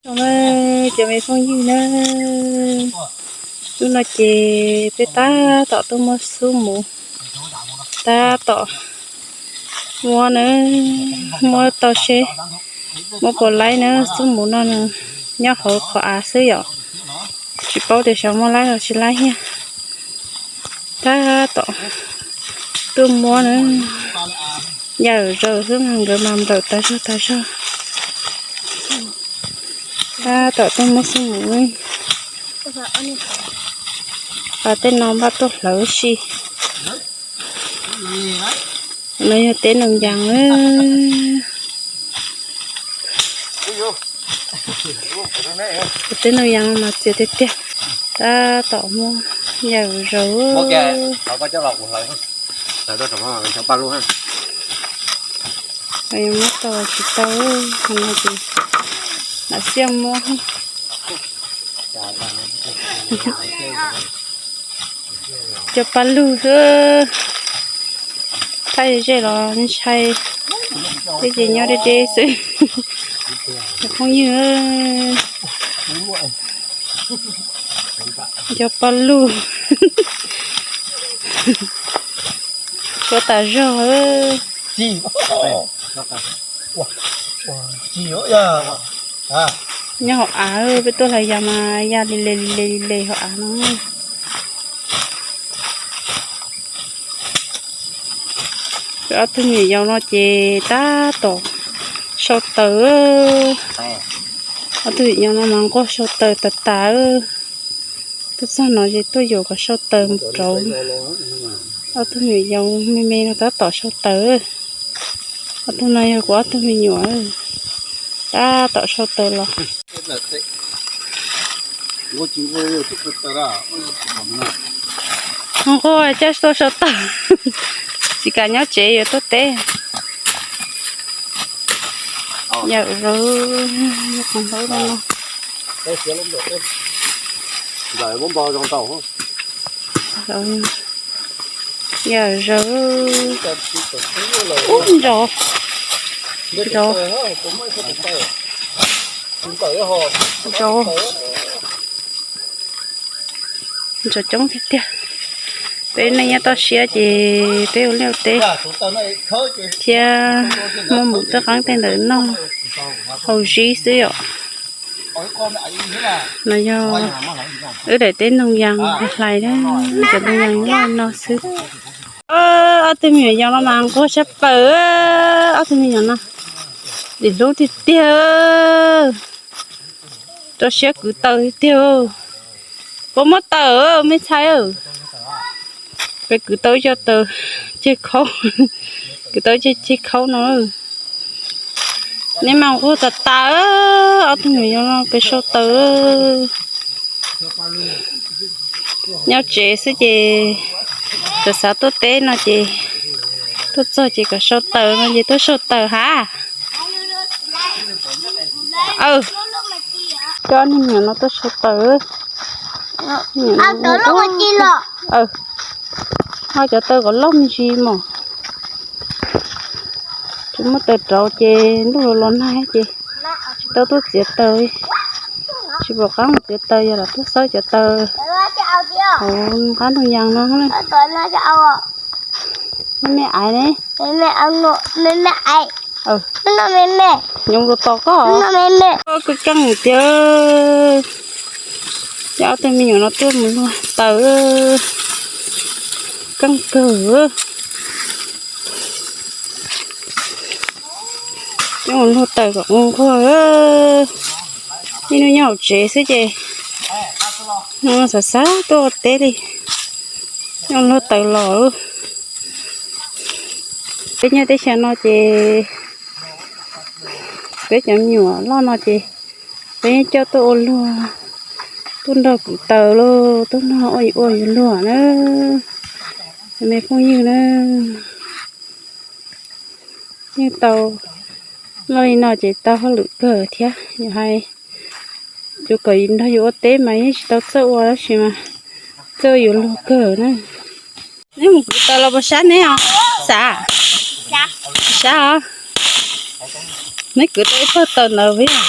Cov me phooj ywg na, hnub no ces peb tab tom tuaj muab xub mus, tab tom muab na, muab tau seb muab puas laib na. Xub mus no nyob hauv qhov av xwb yom, tsis paub tias xyov muab laib los tsis laib thiab. Tab tom tuaj muab na, yam zaws xwb mas nkawd mas nplawm tas zog tas zog. Tab tom tuaj muab xub mus, tej no npaj tuaj hlawv si. No yog teb Noog Yas. Teb Noog Yas mas txias tiag tiag. Tab tom muab yam zaws. Muab tau tsis tau, no ces lam xiab muab. Cov paj lug xwb, thaij ze los ntshai, tej ces nyob deb deb xwb. Cov phooj ywg, cov paj lug tshuav tas zog. Nyob hauv av, peb tuaj hlais yas mas ya li le li le li le hauv av no. Ob tug me nyuam yaus no ces tab tom sau taws. Ob tug me nyuam yaus no mas nquag sau taws tas tas. Tuaj txog no ces tuaj yuam kom sau taws mus rauv. Ob tug me nyuam yaus me me no tab tom sau taws. Ob tug no yog kuv ob tug me nyuam, tab tom sau taws los. Nquag coj tuaj sau taws, tsis kam nyob tsev yuav tuaj teb. Yam zaws, qhov ntaub no. Yam zaws, ub, ntsov, ntsov, ntsov, ntsov coob tiag tiag. Peb neej nyob toj siab ces peb ua liaj ua teb thiab muab mus tej qeeb tej ntawm noj haus zib xwb yom. No yog wb daim teb Noog Yas hlais na, cov Noog Yas nyob no xwb. Ob tug me nyuam yaus no mas nquag tshaj plaws, ob tug me nyuam no dim hlub tiag tiag, rau siab kwv taws tiag tiag. Puas muaj taws me ntxhais? Peb kwv tau ib co taws ceg khaub, kwv tau ib co ceg khaub no. Neb mas nquag tas tas, ob tug me nyuam yaus no peb sau taws. Nyob tsev xwb ces txawm xav tuaj teb no ces tuaj txog ces kom sau taws no ces tuaj sau taws hab. Coj ob niag me nyuam no tuaj sau taws. Ho cov taws kom loj me ntsis mog. Tsis muaj taws rauv ces ntuj los los nag ces tsis tau tuaj txiav taws. Tsis pom qab mus txiav taws, yog lam tuaj xawb cov taws hauv qab Noog Yas no. Me me aiv ne. Nyob tus tos koj. Koj keej tiag. Coj ob tug me nyuam no tuaj mus luag taws, keej kawg. Coj mus luag taws kom nquag nquag. Ib hnub nyob hauv tsev xwb ces xav xav tuaj ua teb li, coj mus luag taws los. Peb nyob teb chaws no ces peb cov me nyuam loj no ces peb yeej coj tuaj ua luag, tuaj nrog kuv taws los tuaj nrog ua ua yus luag na, cov me phooj ywg na. Yeej tau loj li no ces tau hauj lwm kawg thiab. Yus hais, yus kom nrog yus ua teb mas yeej tsis tau txawj ua tab sis mas txawj ua yus luag kawg na. Neb mus kwv taws los puas sab neb os? Xav, sab os. Neb kwv tau ib pawg taws ntawd puas yog?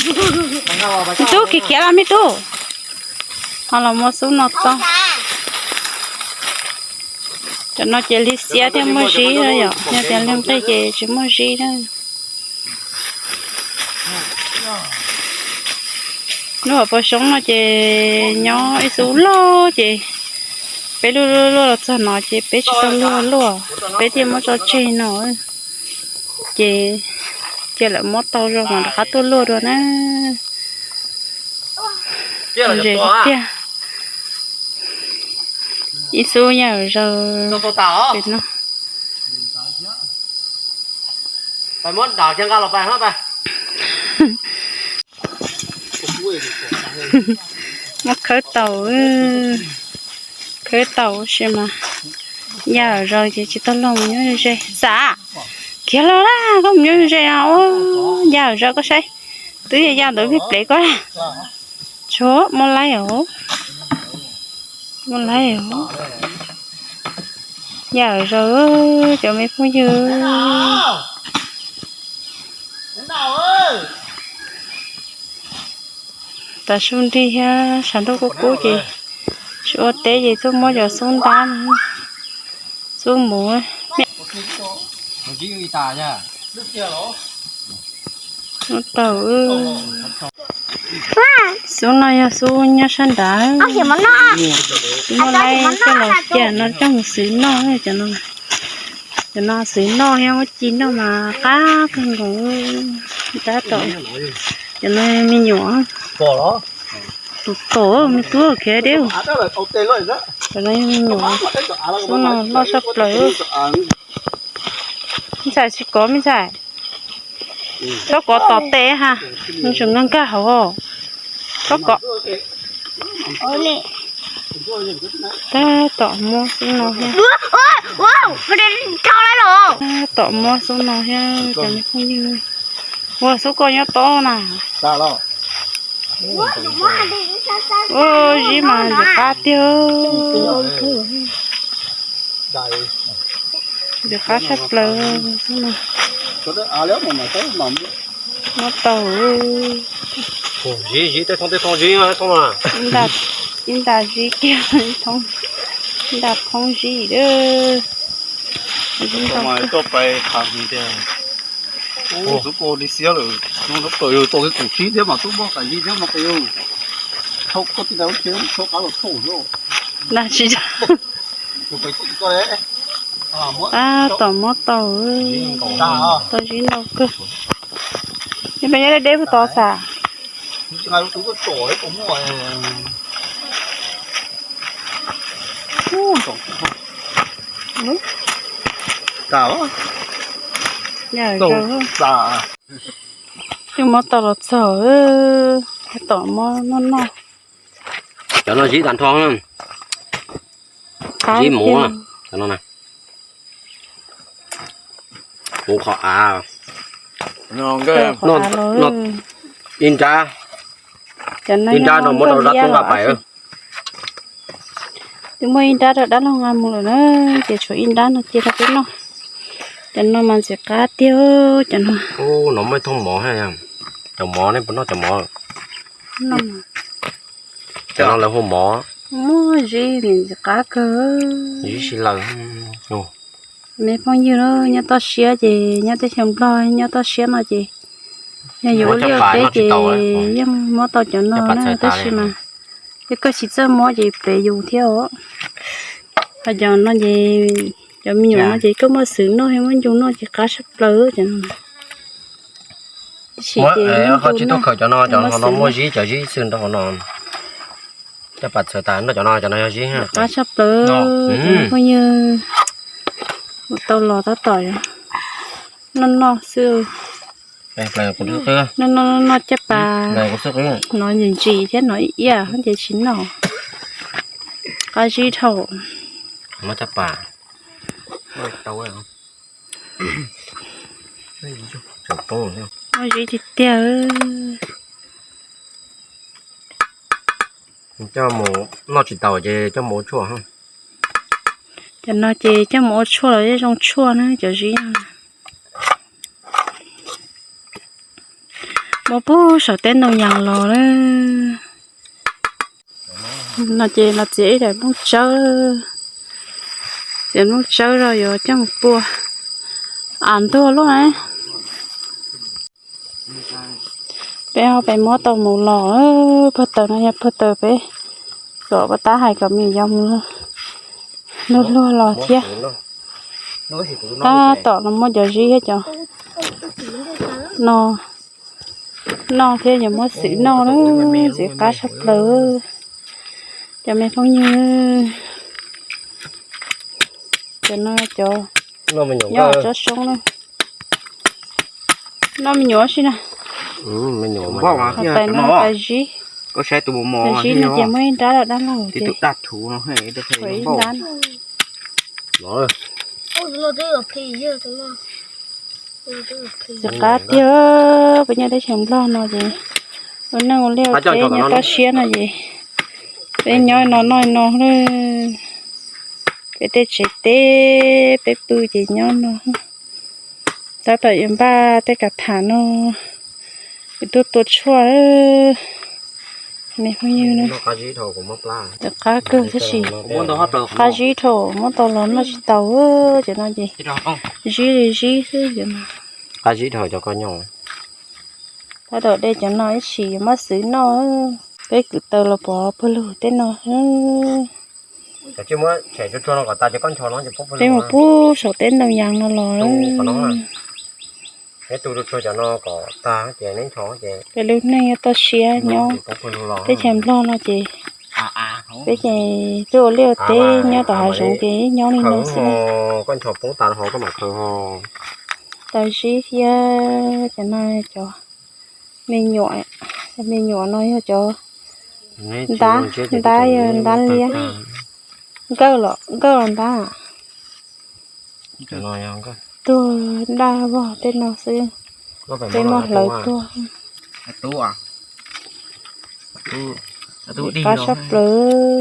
Me tub, khiav khiav los me tub. Ho los muab xub no tau. Cov no ces li xiab thiaj muaj zib na yom, yog tias li nqig ces tsis muaj zib na. Lub hauv paus xyoob no ces nyob ib xub loj ces peb luaj luaj luaj los txog no ces peb tsis tau luaj luaj, peb thiaj muab tso tseg no. Ces cia lawv muab tau zoo mas rov qab tuaj luaj dua na. Ze tiag. Ib xub yaj zaws pem no. Muab khawb tau, khawb tau sis mas yaj zaws ces tsis tau los mus nyob ze. Xav, khiav los lawm koj mus nyob ze no, yaj zaws koj saib, twb yog yaj ntawd pheej plev koj. Tshuav muaj laib os, muaj laib os. Yaj zaws cov me phooj ywg. Tav su nrig thiab sab ntuj kub kub ces tsis ua teb ces tuaj muab cov xub ntab, xub muv. Muab tau. Xub no yog xub nyob sab nrad, muaj laib coj los cia no coj mus xwb noj. Cov no xwb noj thiab muab ci noj mas qab kawg nkaus. Tab tom, cov no me nyuam, tus tom me tub khiav deb. Cov no me nyuam, xub no loj tshaj plaws. Me ntxhais tsis kov me ntxhais. Txhob kov tom tes ha, nws tseem nkag nkag hauv. Txhob kov. Tab tom muab xub no thiab. Tab tom muab xub no thiab cov me phooj ywg. Ua xub koj nyob tod na. Ua zib mas ntxim qab tiag. Ntxim qab tshaj plaws. Muab tau. Zib zib tej thoob tej thoob zib thoob. Ib nta zib kiag, ib nta thoob zib lawm. Mas tuaj pais qhav hwv tiag. Ub, tub koj li xiab lawm, no lub plaws yog tau kiag kaum tsib thiab mas tub muab kaum tsib thiab mas qis yus. Thauj koj tij laug thiab tso qab los thauj xwb. Dag tsis dag. Tab tom muab tau, tau zib ntau kawg. Neb peb nyob deb deb puag tod xav. Twb muab tau los txog, tab tom muab noj noj. Cov no zib tag nrho, zib muv, cov no na. Kuv qhov av, ib nrab, ib nrab no muab rau dab tub nqa pais. Twb muaj ib nrab rau dab laug nqa mus lawm na, ces tshuav ib nrab no cia rau peb noj. Cov no mas ntxim qab tiag cov no. No muaj ib thooj mov thiab, cov mov nej puas noj cov mov? Cov no lawv hu mov. Muaj zib ntxim qab kawg. Zib si laws. Me phooj ywg, nyob toj siab ces nyob teb chaws Nplog nyob toj siab no ces yog yus ua liaj ua teb ces yeej muab tau cov no na, tab sis mas yog koj tsis txawj muab ces plev yus thiab os. Ho cov no ces, cov me nyuam no ces koj muab xwb noj thiab muab ncu noj ces qab tshaj plaws cov no. Ho tsis tuaj khaws cov no, cov no muaj zib, cov zib xwb nrog no. Coj pas txhawv tas nrog cov no, cov no yog zib. Qab tshaj plaws, phooj ywg. Tau los tab tom noj noj xwb. Noj noj noj caj pas. No ntsim ntsim thiab no ib yam ces tsis noj. Qab zib dhau. Muaj zib tiag tiag. Coj mus noj tsis taus ces coj mus ua tshuaj. Cov no ces coj mus ua tshuaj los yeej zoo tshuaj na cov zib no. Muab puag saum teb ntoo yas los lawm. No ces los txiav ib daim nplooj tsawb, txiav nplooj tsawb rau yuav coj mus pua. Av ntuag luaj na. Peb ho pais muab tau mus los, pag taws no yog pag taws peb kom pab tab hais kom me nyuam yaus mus luag luag los thiab. Tab tom los muab cov zib thiab cov no noj thiab, yuav muab xwb noj na, ntxim qab tshaj plaws. Cov me phooj ywg, cov no cov nyob tsob soob na. Noj me nyuam si na. Tais no tais zib. Tais zib no ces muaj ib nrab rau dab laug ces ib nrab no. Ntxim qab tiag, peb nyob teb chaws Nplog no ces ua neej ua liaj ua teb nyob toj siab no ces peb nyob no noj no. Peb tej tsev teb peb pw ces nyob no. Tab tom yuav npaj tej kav tham no, yuav tuaj tua tshuaj. Me phooj ywg, qab kawg tab sis qab zib dhau, muab tau los noj tsis tau. Cov no ces zib li zib xwb. Qab zib dhau cov ko nyob. Tab tom de cov no ib sim yuav muab xwb noj. Peb kwv taws los pov pawg lug tej no. Peb mus pub saum teb ntoo yas no los. Peb lub neej nyob toj siab nyob teb chaws Nplog no ces peb ces tuaj ua liaj ua teb nyob tom hav zoov ces nyob li no xwb. Tau zib thiab cov no, cov me nyuam, cov me nyuam no yog cov ntab, ntab yog ntab liab. Nkawj los, nkawj los ntab. Tuag daj vog tej no xwb, peb muab hlawv tuag. Qab tshaj plaws.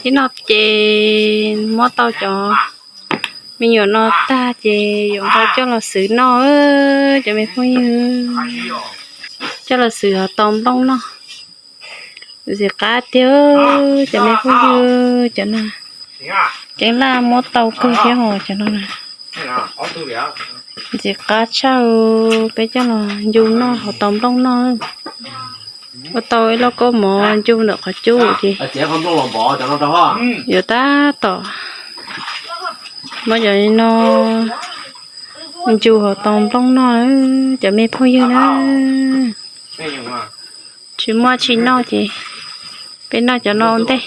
Ib no ces muab tau cov me nyuam no tag ces yuav nqa coj los xwb noj, cov me phooj ywg. Coj los xwb ho tau nplooj noj. Ntxim qab tiag, cov me phooj ywg, cov no ceeb laj muab tau kawg thiab hos cov no na. Ntxim qab tshaj, peb coj los ncu noj hauv tau nplooj noj. Ua tau ib lauj kaub mov ncu ntawm qhov cub ces yuav tab tom muab cov no ncu hauv tau nplooj noj, cov me phooj ywg na. Tsis muaj tsis noj ces peb noj cov no ua ntej.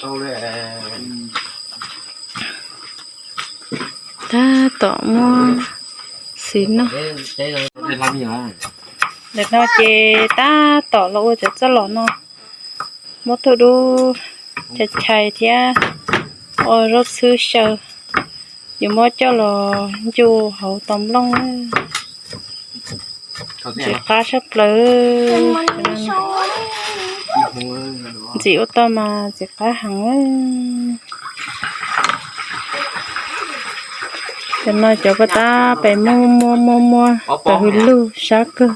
Tab tom muab xwb noj. Ntawm no ces tab tom los ua cov txoj los no, muab tug dub chais chais thiab ua zaub txhwb xyaw, yuav muab coj los ncu hauv tau nplooj. Ntxim qab tshaj plaws. Ntxim ua tau mas ntxim qab heev. Cov no cov paj tab pem muaj muaj muaj muaj tawg hws lug sab kawg.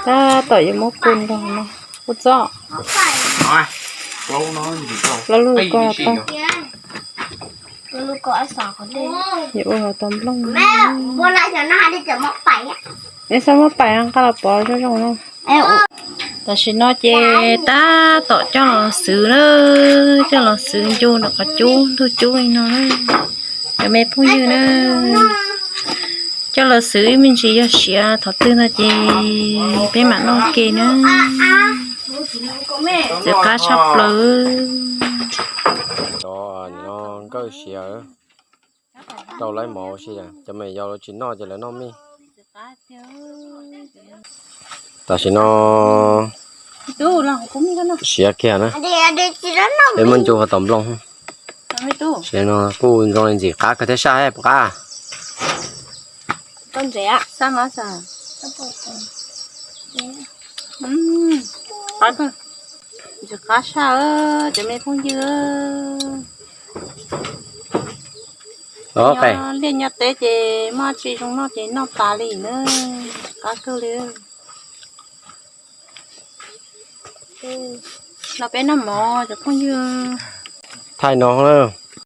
Tab tom yuav muab pub nrog no. Kuv txob plaub lub ko tau. Yuav ua hauv tau nplooj. Neb xav muab pais nqa los pov zoo zoo no. Tam sim no ces tab tom coj los xwb na, coj los xwb ncu ntawm qhov cub ntug cub li no na. Cov me phooj ywg na, coj los xwb ib me ntsis yog siav thaum twg no ces peb mam noj ke na. Ntxim qab tshaj plaws. Cov no nkawj siav, rau laib mov ua si, cov me yau lawv tsis noj ces lawv noj mij. Tam sim no siav kiag na, peb muab ncu hauv tau nplooj. Tam sim no kuj zoo li ntxim qab kawg thiab, saj hab puas qab? Ntxim qab saj, cov me phooj ywg. Nyob liaj nyob teb ces muaj tsis zoo noj ces noj tas li na, qab kawg li. Los peb noj mov cov phooj ywg. Thaij no na.